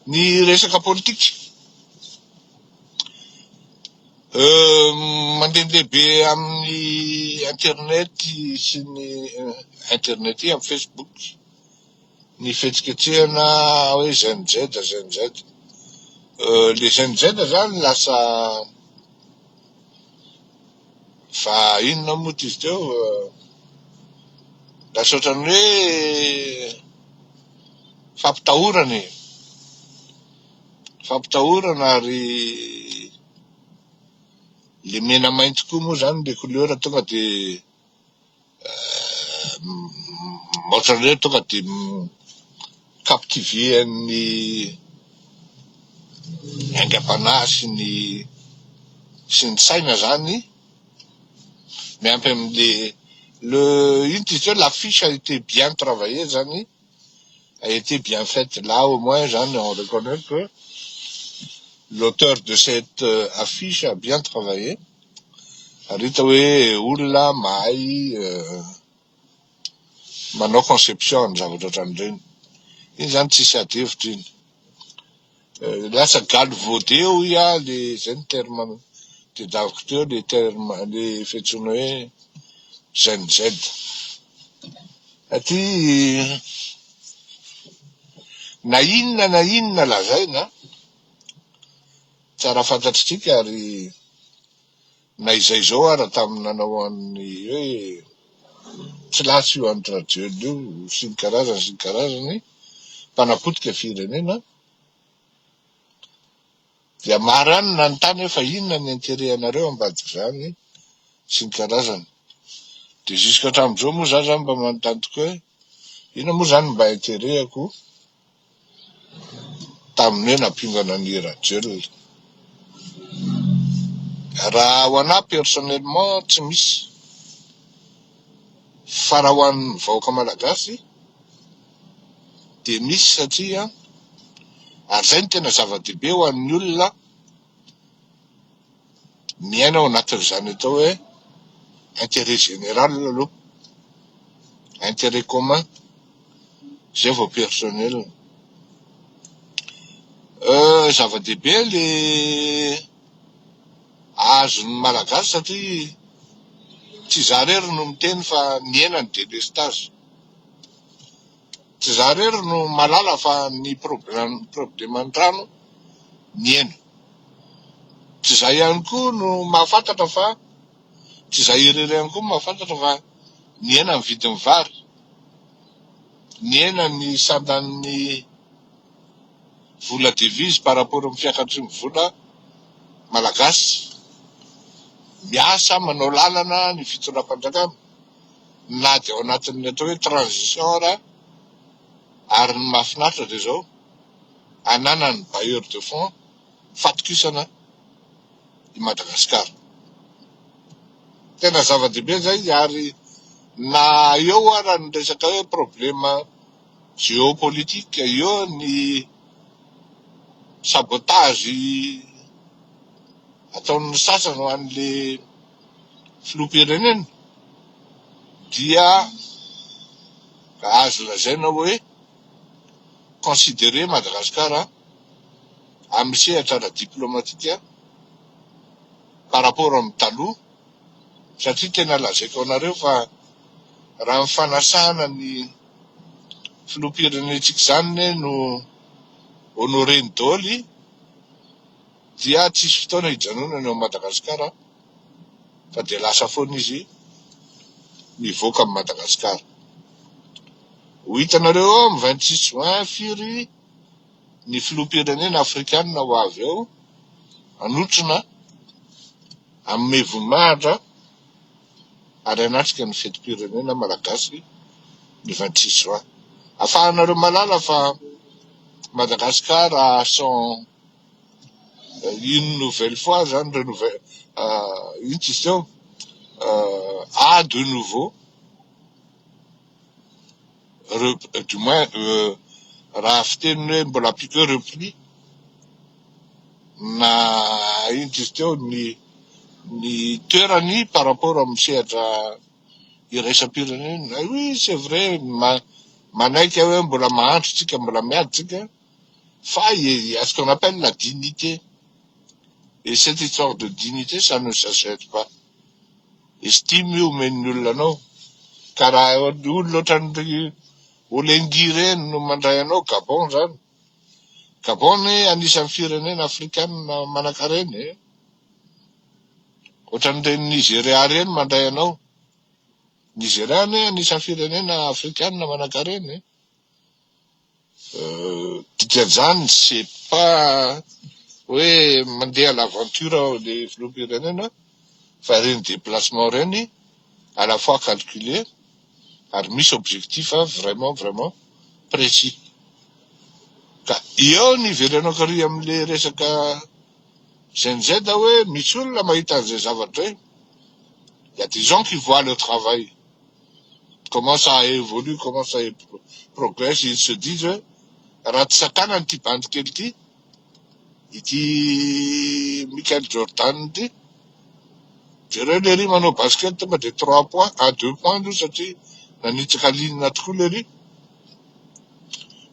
Ny resaka politika. Mandehandeha be amin'ny internet sy ny internet amin'ny Facebook ny fihetsiketsehana hoe Gen Z, Gen Z. Le Gen Z zany lasa fa inona moa ty izy teo lasa ohatran'ny hoe fampitahorana e. Fampitahorana ary le mena mainty koa moa zany le couleur tonga de ohatran'ny hoe tonga de mi-captiver an'ny aingam-panahy sy ny sy ny saina zany miampy am'le le ino ty izy teo l'affiche a été bien travaillée zany. a été bien faite. Là au moins zany on reconnaît que l'auteur de cette affiche a bien travaillé ary hita hoe olona mahay manao conception ny zavatra ohatran'ireny. Iny zany tsisy ady hevitra iny. Lasa galvaudé hoy aho le zay ny terme tadiaviko teo le terme le fiantsoana hoe Gen Z. Satria na inona na inona lazaina, tsara fantatr'tsika ary na izay izao ara tamin'ny nanao an'ny hoe tsy lasa io Andry Rajoelina io sy ny karazany sy ny karazany, mpanapotika firenena, dia maro ihany no nanontany hoe fa inona ny intérêt anareo ambadik'izany sy ny karazany. Dia jusqu'à hatramin'izao moa za zany mba manontany tokoa hoe inona moa zany mba intérêt-ako tamin'ny hoe nampiongana an'i Rajoelina. Raha ho an'ahy personnellement tsy misy. Fa raha ho an'ny vahoaka malagasy dia misy satria ary izay no tena zava-dehibe ho an'ny olona miaina ao anatin'izany atao hoe intérêt général aloha, intérêt commun, izay vao personnel. Zava-dehibe le azon'ny Malagasy satria tsy izaho irery no miteny fa nihena ny délestage. Tsy izaho irery no mahalala fa ny problème probleman'ny rano nihena. Tsy izaho ihany koa no mahafantatra fa tsy izaho irery ihany koa no mahafantatra fa nihena ny vidin'ny vary, nihena ny sandan'ny vola devise par rapport amin'ny fiakatry ny vola malagasy. Miasa manao lalana ny fitondram-panjakana na dia ao anatin'ny atao hoe transition ara ary ny mahafinaritra dia izao, ananan'ny bailleur de fonds fatokisana i Madagasikara. Tena zava-dehibe izay ary na eo ara ny resaka hoe problème géopolitique, eo ny sabotage ataon'ny sasany ho an'le filoham-pirenena dia azo lazaina hoe considéré Madagascar amin'ny sehatra ara-diplomatika par rapport amin'ny taloha satria tena lazaiko anareo fa raha ny fanasana ny filoham-pirenentsika izany ne no honoré-ny daholo dia tsisy fotoana hijanonany ao Madagasikara fa dia lasa foana izy mivoaka amin'i Madagasikara. Ho hitanareo ao amin'ny 26 juin firy ny filoham-pirenena afrikanina ho avy ao hanotrona hanome voninahitra ary hanatrika ny fetim-pirenena malagasy ny 26 juin. Afahanareo mahalala fa Madagascar a son une nouvelle fois zany renouvelle ino ty izy teo a de nouveau du moins raha fiteniny hoe mbola ampiako hoe repli na ino ty izy teo ny ny toerany par rapport amin'ny sehatra iraisam-pirenena. Oui c'est vrai manaiky aho hoe mbola mahantra tsika mbola miady tsika. Fa il y a ce qu'on appelle la dignité. Et cette histoire de dignité, ça ne s'achète pas. Estime io omen'ny olona anao. Ka raha olona ohatran'ny Olengi ireny no mandray anao, Gabon zany. Gabon anie anisan'ny firenena afrikana manankarena e. Ohatran'ireny Nigeria ireny mandray anao. Nigeria anie anisan'ny firenena afrikana manankarena e. Dikan'izany c'est pas hoe mandeha à l'aventure le filoham-pirenena fa ireny déplacement ireny à la fois calculé ary misy objectif vraiment vraiment précis. Ka eo ny iverenako ary amin'le resaka Gen Z hoe misy olona mahita an'izay zavatra izay. Il y a des gens qui voient le travail, comment ça évolue, comment ça progresse, ils se disent hoe raha tsy sakanana ity bandy kely ity, ity Michael Jordan ity, jereo lery manao basket tonga dia trois points, à deux points aloha satria nanitsaka ligne tokoa lery,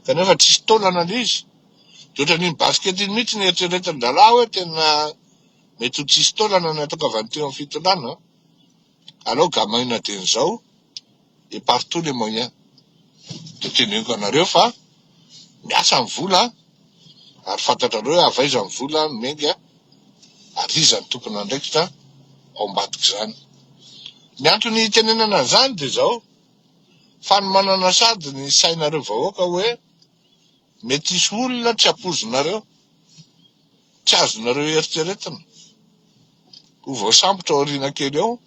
kanefa tsisy taolana le izy. Dia ohatran'iny basket iny mihitsy ny eritreretin-drahalahy hoe tena mety ho tsisy taolana ny ataoko avy any teo amin'ny fitondrana. Alao gamaina dieny izao et par tous les moyens. Dia teneniko anareo fa miasa ny vola ary fantatrareo hoe avy aiza ny vola no miainga ary iza no tompon'andraikitra ao ambadik'izany. Ny antony hitenenana an'izany dia izao, fanomanana sady ny sainareo vahoaka hoe mety hisy olona tsy ampoizinareo, tsy azonareo eritreretina ho voasambotra aoriana kely ao.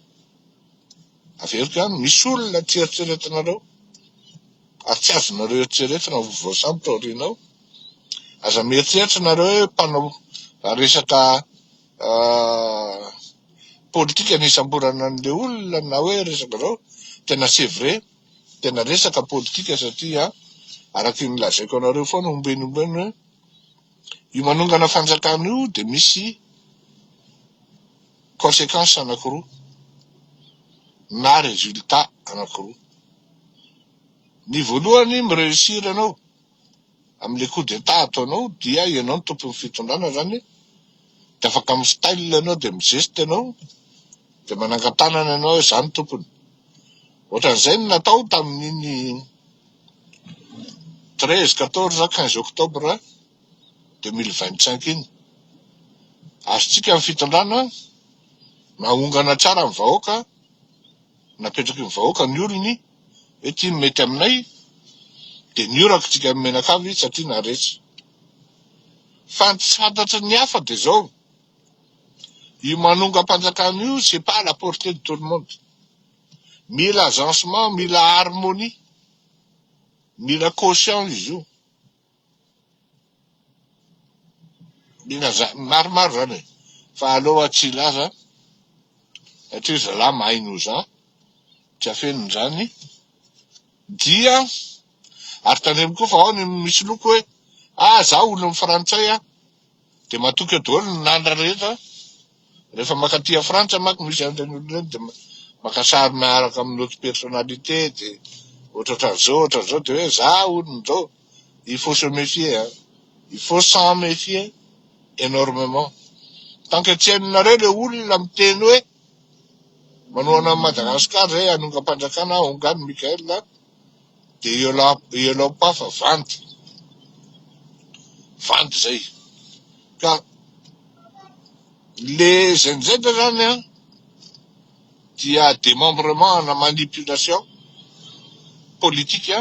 Averiko ihany, misy olona tsy eritreretinareo ary tsy azonareo eritreretina ho voasambotra aoriana ao. Aza mieritreritra nareo hoe mpanao resaka politika ny hisamborana an'ilay olona na hoe resaka zao. Tena c'est vrai, tena resaka politika satria araka ny lazaiko anareo foana ombeny ombeny hoe io manongana fanjakana io dia misy consequence anankiroa na résultat anankiroa. Ny voalohany, mi-réussir ianao amin'ilay coup d'état ataonao dia ianao no tompon'ny fitondrana zany, dia afaka mi-style ianao dia mi-geste ianao dia manangan-tanana ianao hoe za no tompony. Ohatran'izay no natao tamin'iny 13, 14, 15 octobre 2025 iny. Azontsika ny fitondrana, nahongana tsara ny vahoaka, napetraky ny vahoaka ny olony hoe ity no mety aminay, dia nioraka tsika mianakavy satria naharesy. Fa ny tsy fantatry ny hafa dia izao, io manongam-panjakana io c'est pas à la portée de tout le monde. Mila agencement, mila harmonie, mila quotient izy io. Mila za maromaro zany e. Fa aleo aho tsy hilaza satria zalahy mahay noho za, tsy afenina zany. Dia ary tandremo koa fa ao ny misy loko hoe ah za olon'ny frantsay aho dia matoky eo daholo ny nandra rehetra. Rehefa mankaty a Frantsa manko misy an'ireny olona ireny dia maka sary miaraka amin'ny haute personnalité dia ohatrohatran'izao ohatran'izao dia hoe za hono izao. Il faut se méfier hein. Il faut s'en méfier énormément. Tant que tsy hainonareo le olona miteny hoe manohana an'i Madagascar zay hanongam-panjakana Ongany Michael dia ialao pas fa vandy. Vandy zay. Ka le Gen Z zany an dia démembrement na manipulation politique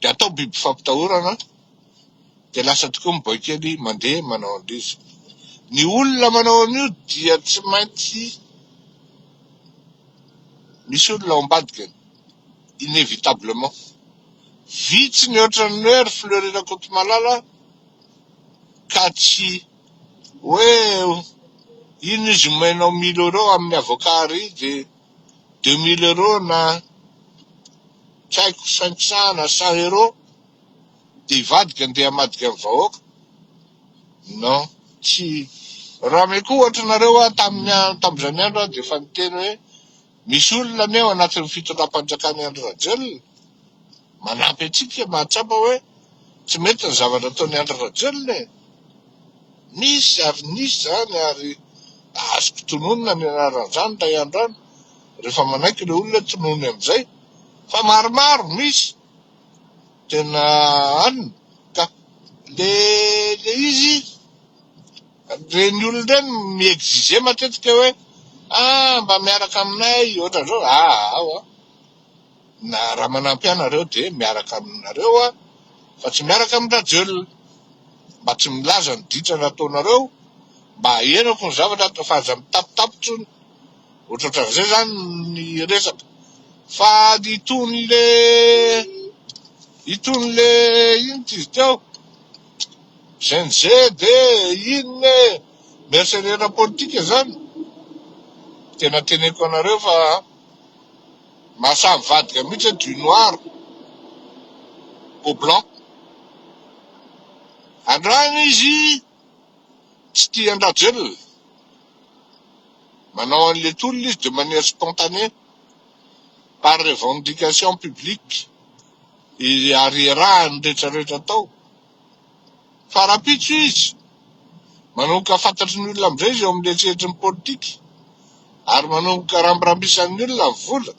dia atao biby fampitahorana dia lasa tokoa ny boay kely mandeha manao an'ilay izy. Ny olona manao an'io dia tsy maintsy misy olona ao ambadikany inévitablement. Vitsy ny ohatran'ny hoe ry Fleury Rakotomalala ka tsy hoe ino izy omenao mille euros amin'ny avocat ary dia 2000 euros na tsy haiko 500 na 100 euros dia hivadika andeha hamadika ny vahoaka. Non, tsy raha meko ohatra nareo aho tamin'ny tamin'izany andro aho dia efa niteny hoe misy olona anie ao anatin'ny fitondram-panjakan'i Andry Rajoelina manampy antsika mahatsapa hoe. Tsy mety ny zavatra ataon'i Andry Rajoelina e! Misy ary nisy izany ary azoko tononina ny anaran'izany indray andro any rehefa manaiky ilay olona hoe tonony amin'izay fa maromaro misy tena anona ka le le izy ireny olona ireny mi-exiger matetika hoe ah mba miaraka aminay ohatran'izao ah ao an! Na raha manampy ahy nareo dia miaraka aminareo aho fa tsy miaraka amin'i Rajoelina. Mba tsy milaza ny ditra nataonareo mba ahenako ny zavatra atao fa aza mitapitapy tsony. Ohatrohatran'izay zany ny resaka. Fa itony le itony le ino ty izy teo? Gen Z e inona e? Mercenaire politique zany. Tena teneniko anareo fa Mahasahy mivadika mihitsy du noir au blanc. Androany izy tsy tia an-dRajoelina. Manao an'ilay tolona izy de manière spontanée, par revendication publique ary iarahany rehetra rehetra atao. Fa rahampitso izy, manomboka fantatry ny olona amin'izay izy eo amin'ny sehatry ny politika ary manomboka rambirambisan'ny olona ny vola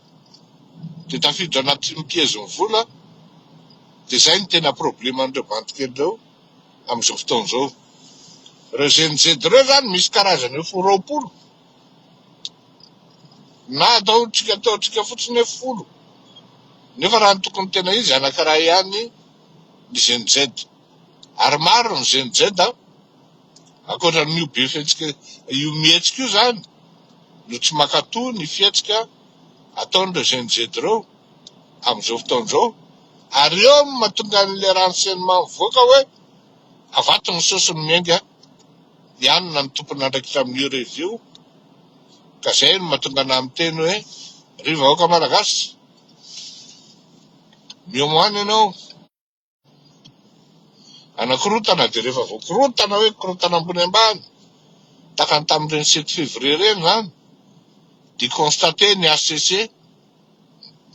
dia tafiditra anatin'ny piezin'ny vola dia izay no tena probleman'ireo bandy kely ireo amin'izao fotoana izao. Ireo Gen Z ireo izany misy karazany efa ho 20 na ataontsika ataontsika fotsiny hoe folo nefa raha ny tokony tena izy anankiray ihany ny Gen Z. Ary maro ny Gen Z an! Ankoatra an'io be fihetsika io mihetsika io izany no tsy mankatò ny fihetsika ataon'ireo Gen Z ireo amin'izao fotoana izao. Ary eo no mahatonga an'ilay renseignement mivoaka hoe avato ny saosy miainga hianona ny tompon'andraikitra amin'io revy io. Ka izay no mahatonga anah miteny hoe ry vahoaka malagasy, miomana ianao. Anakorontana dia rehefa voakorontana hoe korontana ambony ambany, tahaka ny tamin'ireny sept février ireny izany, dia constater ny HCC,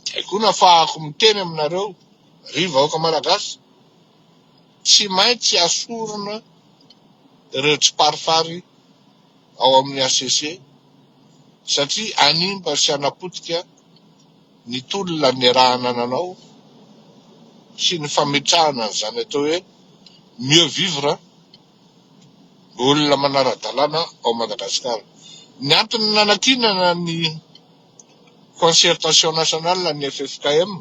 izay koa no afahako miteny aminareo ry vahoaka malagasy, tsy maintsy asorina ireo tsiparifary ao amin'ny HCC satria hanimba sy hanapotika ny tolona niarahana nanao sy ny fametrahana an'izany atao hoe mieux vivre olona manara-dalàna ao Madagasikara. Ny antony nanankinana ny concertation nationale ny ffkm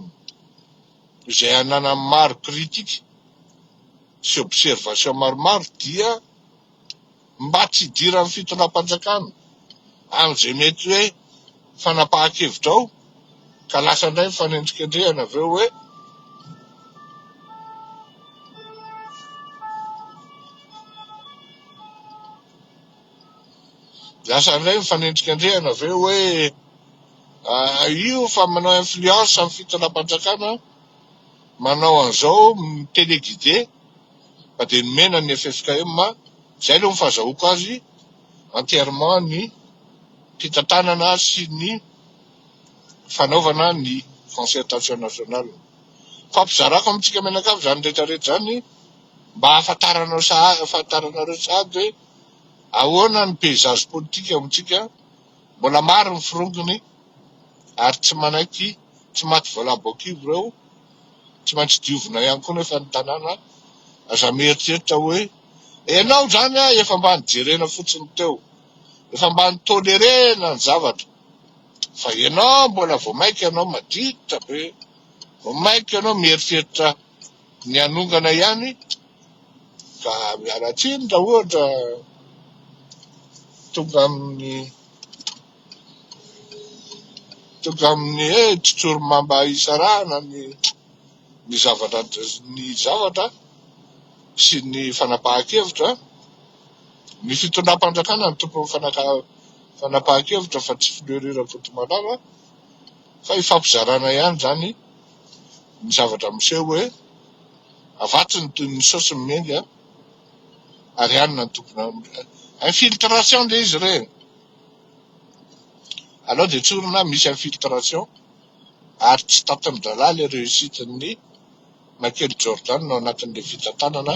izay ananan'ny maro critique sy observation maromaro dia mba tsy hidiran'ny fitondram-panjakana amin'izay mety hoe fanapahan-kevitra ao ka lasa indray ny fanendrikendrehana avy eo hoe lasa indray ny fanendrikendrehana avy eo hoe io fa manao influence amin'ny fitondram-panjakana manao an'izao mi-téléguider fa dia nomena ny ffkm, izay aloha ny fahazahoako azy entièrement ny fitantanana sy ny fanaovana ny concertation nationale. Fampizarako amintsika mianakavy izany rehetra rehetra izany mba hahafantaranao sahady, hahafantaranareo sahady hoe ahoana ny paysage politique eo amintsika, mbola maro ny forongony ary tsy manaiky, tsy maty voalabo an-kibo ireo. Tsy maintsy diovina ihany koa nefa ny tanàna, aza mieritreritra hoe enao izany an efa mba nijerena fotsiny teo, efa mba ni-tolerer-na ny zavatra, fa enao mbola vao maika ianao maditra be, vao maika ianao mieritreritra ny hanongana ihany, ka miala tsiny raha ohatra tonga amin'ny Tonga amin'ny hoe tsotsorimamba hisarahana ny ny zavatra ny zavatra sy ny fanapahan-kevitra. Ny fitondram-panjakana no tompon'ny fanaka- fanapahan-kevitra fa tsy Fleury Rakotomalala fa ifampizarana ihany izany ny zavatra miseho hoe avatsiny toy ny saosy ny miainga ary anona ny tompona infiltration ilay izy re. Aleo dia tsorina misy infiltration ary tsy tantin'ny dralahy le réussite ny. Michael Jordan ao anatin'ilay fitantanana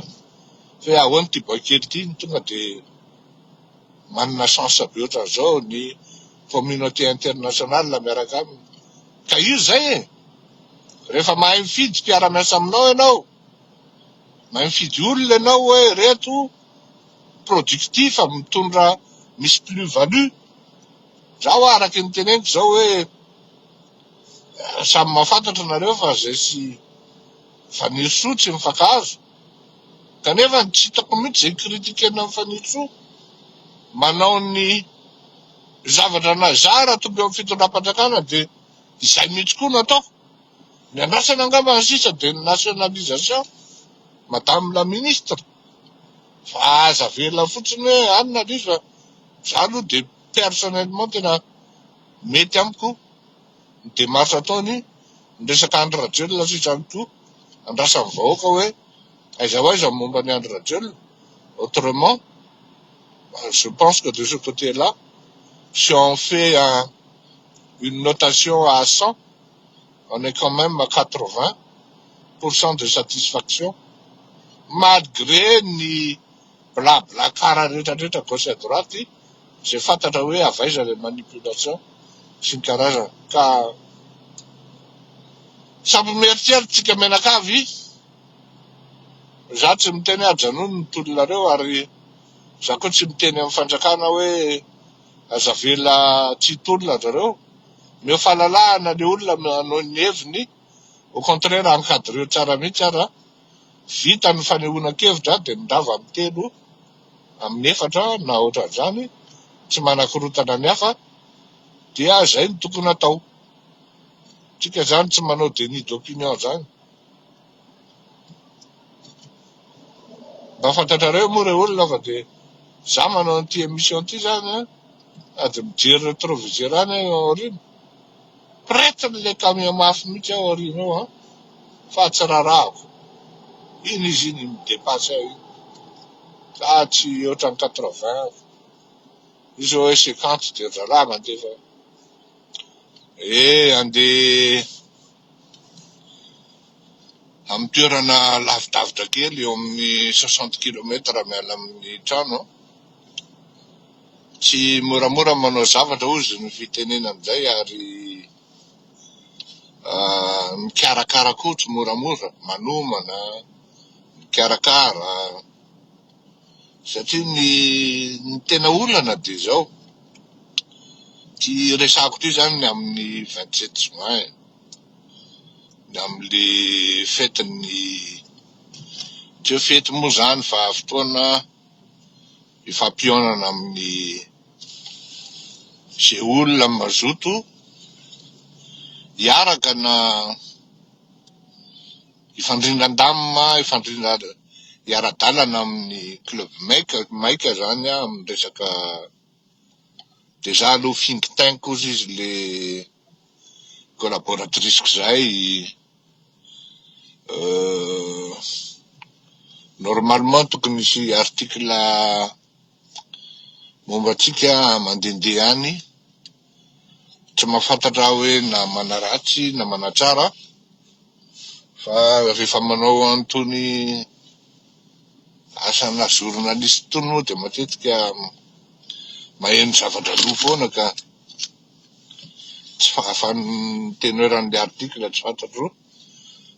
fa hoe ahoana ity boay kely ity no tonga dia manana chance be ohatran'izao ny communauté internationale miaraka aminy. Ka io izay e! Rehefa mahay mifidy mpiara-miasa aminao ianao, mahay mifidy olona ianao hoe ireto productif mitondra misy plus value. Zaho araky ny teneniko izao hoe samy mahafantatra nareo fa zay sy Fanirisoa tsy mifankahazo. Kanefa tsy hitako mihitsy izay critiquer-na an'i Fanirisoa manao ny zavatra na za raha tonga eo amin'ny fitondram-panjakana dia izay mihitsy koa no ataoko. Ny andrasana angamba ny sisa dia ny nationalisation madame la ministre fa aza avela fotsiny hoe anona ilay izy fa za aloha dia personnellement tena mety amiko ny démarche ataony, ny resaka Andry Rajoelina sisa ihany koa andrasan'ny vahoaka hoe aiza ho aiza ny momba an'i Andry Rajoelina, autrement je pense que de ce côté là si on fait un une notation à 100 on est quand même à 80 pour cent de satisfaction malgré ny bla bla kara rehetra rehetra gauche à droite izay fantatra hoe avy aiza ilay manipulation sy ny karazany ka samy mieritreritra tsika mianakavy za tsy miteny hoe ajanony ny tolonareo ary za koa tsy miteny amin'ny fanjakana hoe aza avela tsy hitolona zareo omeo fahalalahana le olona hanao ny heviny au contraire encadreo tsara mihitsy ara Vita ny fanehoan-kevitra dia mirava amin'ny telo, amin'ny efatra na ohatran'izany, tsy manakorontana ny hafa dia izay no tokony hatao. Tsika izany tsy manao déni d'opinion izany. Mba fantatrareo moa re olona fa dia za manao an'ity émission ity izany an, sady mijery rétroviseur any aho eo aoriana. Prêtre-n'ilay camion mafy mihitsy aho aoriana eo an, fa tsy rarahako. Iny izy iny mi-depasse ahy iny. Za tsy hihoatra ny 80 aho. Izy hoe 50 dia ry zalahy mandefa. Eh, andeha amin'ny toerana lavidavitra kely eo amin'ny 60 kilomètre miala amin'ny trano. Tsy moramora ny manao zavatra hozy ny fitenena amin'izay ary mikarakara koa tsy moramora, manomana, mikarakara satria ny ny tena olana dia izao, ity resahako ity izany ny amin'ny 27 juin, ny amin'le fetin'ny, tsy hoe fety moa izany fa fotoana Ifampihaonana amin'ny izay olona mazoto hiaraka na hifandrindran-damina, hifandrindra hiara-dalana amin'ny club maika maika zany amin'ny resaka déjà aloha think tank ozy izy le collaboratrice-ko zay. Normalement tokony hisy article momba antsika mandehandeha any, tsy mahafantatra aho hoe na manaratsy na manatsara fa rehefa manao an'itony asana journaliste itony moa dia matetika maheno zavatra lo foana ka. Tsy fa ny teneur an'ilay article tsy fantatro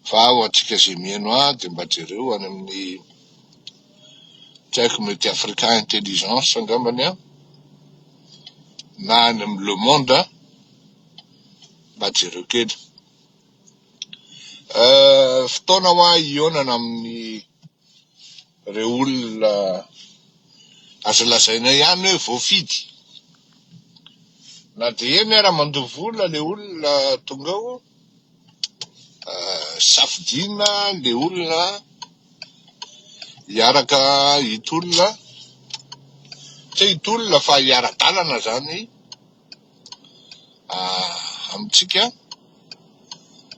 fa ho antsika izay mihaino ahy dia mba jereo any amin'ny tsy haiko mety Africa Intelligence angambany an, na any amin'ny Le Monde mba jereo kely. Fotoana hoa hihaonana amin'ny ireo olona azo lazaina ihany hoe voafidy. Na dia eny ara mandoa vola le olona tonga ao, safidiana le olona hiaraka hitolona, tsy hoe hitolona fa hiara-dalana zany amintsika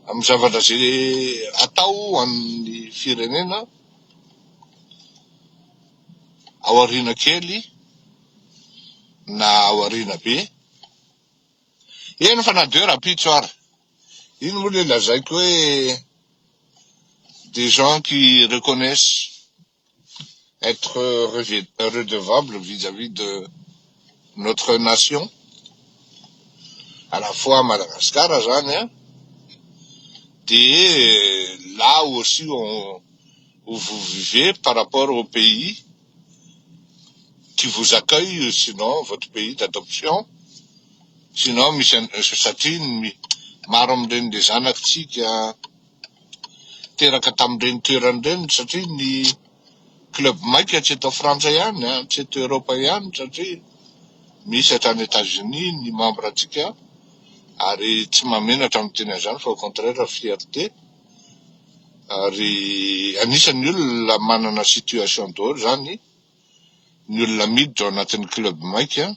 amin'ny zavatra izay atao ho an'ny firenena ao aoriana kely na ao aoriana be. Eny fa na dia hoe rahampitso ary. Iny moa ilay lazaiko hoe. Des gens qui reconnaissent être redevables vis-à-vis de notre nation, à la fois à Madagascar zany a, de là aussi où vous vivez par rapport au pays qui vous accueille, sinon votre pays d'adoption, sinon misy satria maro amin'ireny le zanakitsika teraka tamin'ireny toerana ireny, satria ny Club Mike tsy eto Frantsa ihany a, tsy eto Eropa ihany, satria misy hatrany États-Unis ny membre antsika, ary tsy mahamenatra amin'ny teny an'izany fa au contraire fierté. Ary anisan'ny olona manana situation daholo zany ny olona miditra ao anatin'ny Club Mike.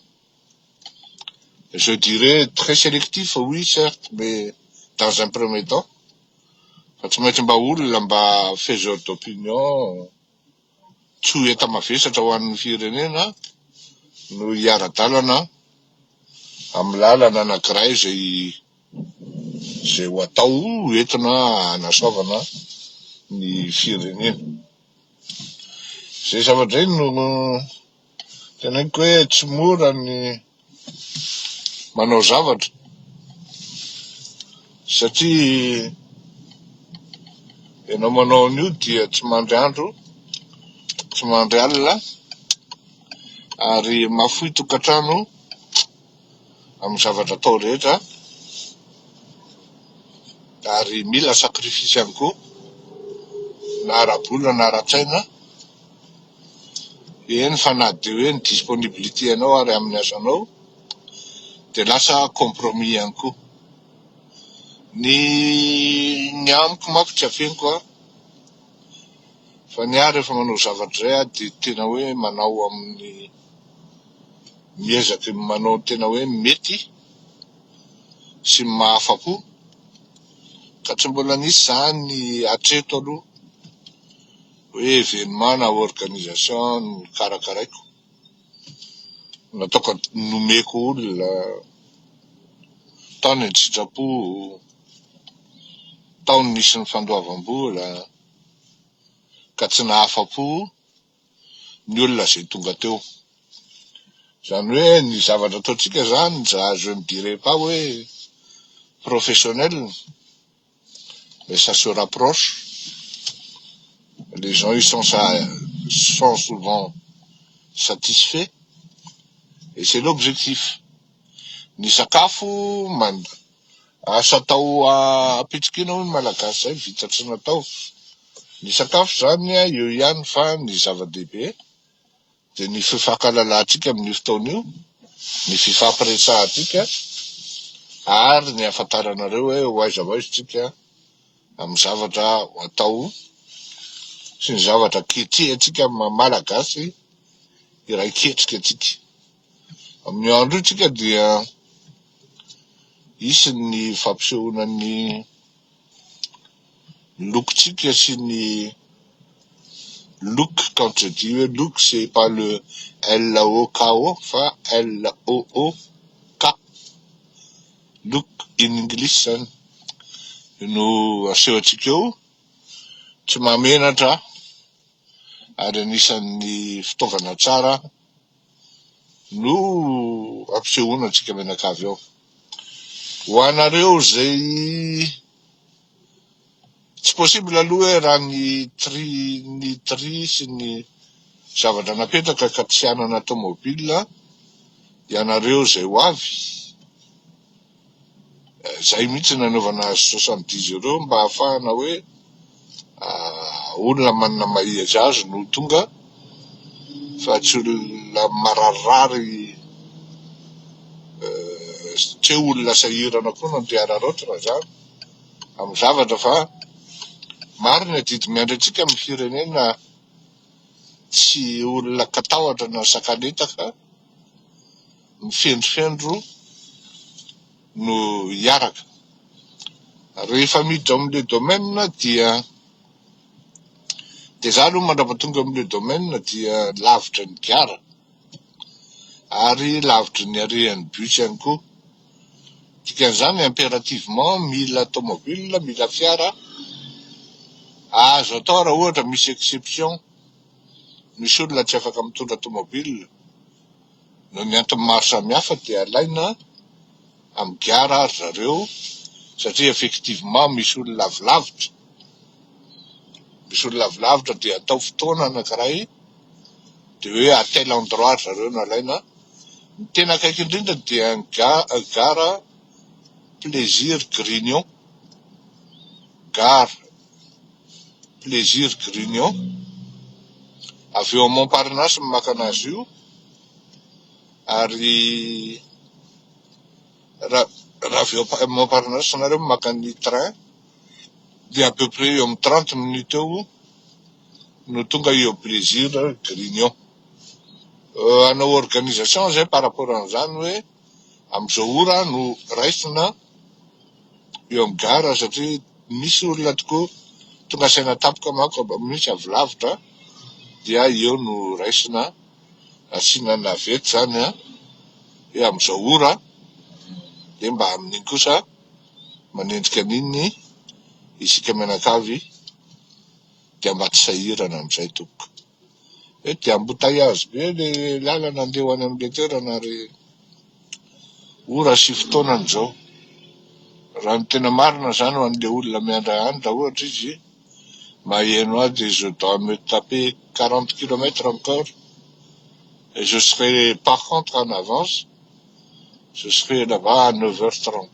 Je dirais très sélectif, oui, certes, mais dans un premier temps fa tsy maintsy mba olona mba faiseur d'opinion, tsy ho enta mavesatra ho an'ny firenena, no hiara-dalana amin'ny lalana anankiray zay ho atao entina hanasoavana ny firenena. Zay zavatra iny no teneniko hoe tsy mora ny manao zavatra, satria ianao manao an'io dia tsy mandry andro, tsy mandry alina, ary mahafoy tokantrano amin'ny zavatra atao rehetra, ary mila sacrifice ihany koa na ara-bola na ara-tsaina. Eny fa na de hoe ny disponibilité anao ary amin'ny asanao de lasa compromis ihany koa. Ny amiko manko tsy afeniko a, fa ny ahy rehefa manao zavatra zay aho de tena hoe manao amin'ny miezaky manao tena hoe mety sy mahafa-po, ka tsy mbola nisy zany hatreto aloha hoe événement na organisation nokarakaraiko nataoko nomeko olona tao ny an-tsitrapo, tao ny nisy ny fandoavam-bola, ka tsy nahafa-po ny olona izay tonga teo. Izany hoe ny zavatra ataontsika zany, je ne dirais pas hoe professionnel, mais ça se rapproche. Les gens, ils sont souvent satisfaits et c'est l'objectif. Ny sakafo asa atao ampitsikina hoy ny Malagasy zay, vita tsy natao. Ny sakafo zany eo ihany, fa ny zava-dehibe de ny fifankalalantsika amin'io fotoana io, ny fifampiresahantsika, ary ny ahafantaranareo hoe ho aiza ho aiza tsika amin'ny zavatra ho atao sy ny zavatra ketrehantsika Malagasy iray ketrika atsika. Amin'io andro io tsika dia hisy ny fampisehoana ny lokontsika sy ny look. Quand je dis hoe look, c'est pas le L O K O fa L O O K, look in English zany no asehontsika eo. Tsy mahamenatra, ary anisan'ny fitaovana tsara no ampisehoana antsika mianakavy ao. Ho anareo zay tsy possible aloha hoe raha ny tri sy ny zavatra napetraka ka tsy hanana tomobile ianareo zay ho avy, zay mihitsy nanaovana azy 70 euros mba ahafahana hoe olona manana maha-izy azy no tonga fa tsy olona mararirary, tsy hoe olona sahirana koa no andeha araraotina zany amin'ny zavatra, fa maro ny adidy miandry antsika amin'ny firenena. Tsy olona katahotra na sakanetaka mifendrofendro no hiaraka. Rehefa miditra amin'le domaine dia za aloha mandrapatonga amin'le domaine dia lavitra ny gara ary lavitry ny arehan'ny bus ihany koa. Dikan'izany, impérativement mila tomobile, mila fiara. Azo atao raha ohatra misy exception, misy olona tsy afaka mitondra tomobile noho ny antony maro samihafa dia alaina amin'ny gara ry zareo satria effectivement misy olona avy lavitra, misy olona avy lavitra dia atao fotoana anankiray dia hoe à tel endroit ry zareo no alaina. Ny tena akaiky indrindra dia ny gara Plaisir Grignon, gare Plaisir Grignon, avy eo Montparnasse no maka anazy io ary raha raha avy eo Montparnasse nareo maka ny train dia à peu près eo amin'ny 30 minutes eo no tonga eo Plaisir Grignon. Hanao organisation zay par rapport an'izany hoe amin'izao ora no raisina eo amin'ny gara satria misy olona tokoa tonga saina tampoka manko, misy avy lavitra dia eo no raisina, asiana navette zany an, hoe amin'izao ora dia mba amin'iny kosa manendrika an'iny isika mianakavy dia mba tsy sahirana amin'izay tompoko. Hoe dia embouteillage be le lalana andeha ho any amin'ilay toerana ary ora sy fotoanany izao. Raha ny tena marina zany ho an'ilay olona miandry any raha ohatra izy maheno ahy dia je dois me taper 40 kilomètres encore et je serai par contre en avance, je serai là-bas à 9h30.